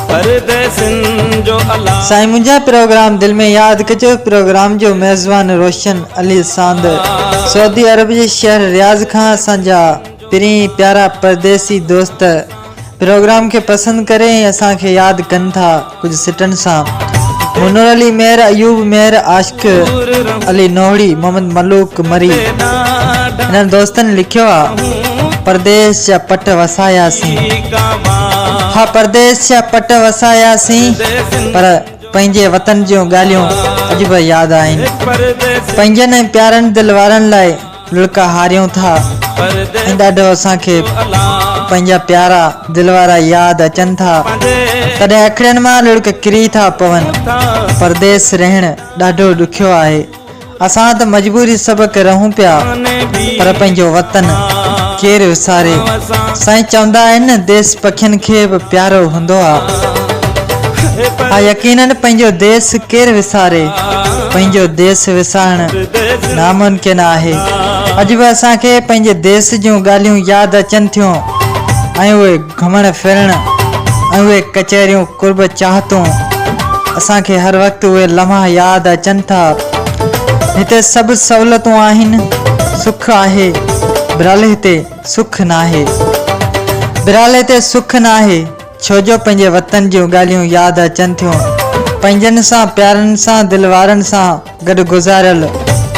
پرديسين جو الا. سائين منهنجا پروگرام دل ۾ ياد ڪجو پروگرام جو ميزبان روشن علي ساند سعودي عرب جي شهر رياض کان اسان جا پرين پيارا پرديسي دوست پروگرام کي پسند ڪري ۽ اسان کي ياد ڪن ٿا ڪجهه سٽن سان منور علي مهر ايوب مهر عاشق علي نوهڙي محمد ملوڪ مري هنن دوستن لکيو آ پرديس جا پٽ وساياسين ها پرديس جا پٽ وساياسين پر پنهنجي وطن جون ڳالهيون اڄ به ياد آهن پنهنجن ۽ پيارن دل وارن لاء لڙڪ هاريون ٿا ۽ ڏاڍو اسان کي پنهنجا پيارا دل وارا ياد اچن ٿا تڏهن اکڙين مان لڙڪ ڪري ٿا پون. پرديس رهڻ ڏاڍو ڏکيو آهي. اسان ته مجبوري سبق رهون پيا پر پنهنجو وطن ڪير وساري. سائين چوندا آهن نه ديس پکين کي به پيارو هوندو آ. ها يقينن پنهنجو ديس ڪير وساري. پنهنجو ديس وسارڻ ناممڪن آهي. اڄ به اسان کي پنهنجي ديس جون ڳالهيون ياد اچن ٿيون ۽ اهي گهمڻ ڦرڻ ۽ اهي ڪچهريون قرب چاهتون اسان کي هر وقت اهي لمحا ياد اچن ٿا. هتي سڀ سهولتون آهن، سک آهي، برحال هتي سک ناهي. برحال هتي سک ناهي. ڇو جو پنهنجي وطن جون ڳالهيون ياد اچن ٿيون. پنهنجن سان، پيارن سان، دل وارن سان گڏ گذاريل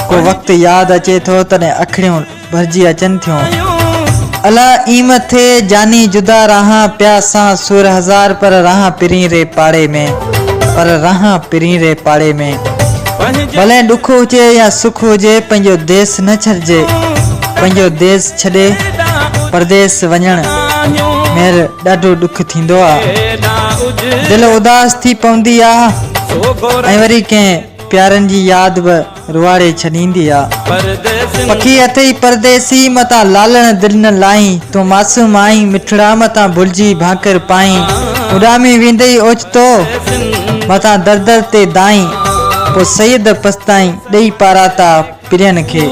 ڪو وقت ياد اچي ٿو تڏهن اکڙيون ڀرجي اچن ٿيون. الا ايم ٿئي جاني جدا رهان پيا سان سور هزار پر رهان پرين ري پاڙي ۾ پر رهان پرين ري پاڙي ۾. ڀلين ڏک هجي يا سک هجي پنهنجو ديس نه ڇڏجي پنهنجو ديس ڇڏي پرديس وڃڻ مير ڏاڍو ڏک ٿيندو آ. دل اداس ٿي پوندي آ ۽ وري ڪنهن پيارن جي ياد به روئاڙي ڇڏيندي آ. پکي اٿئي پرديسي متان لالڻ دل نه لائين تون معصوم آهين مٺڙا متان ڀلجي ڀاڪر پائين اڏامي ويندئي اوچتو متان در در تي دانهين پو سيد پستائين ڏئي پاراتا پرين کي.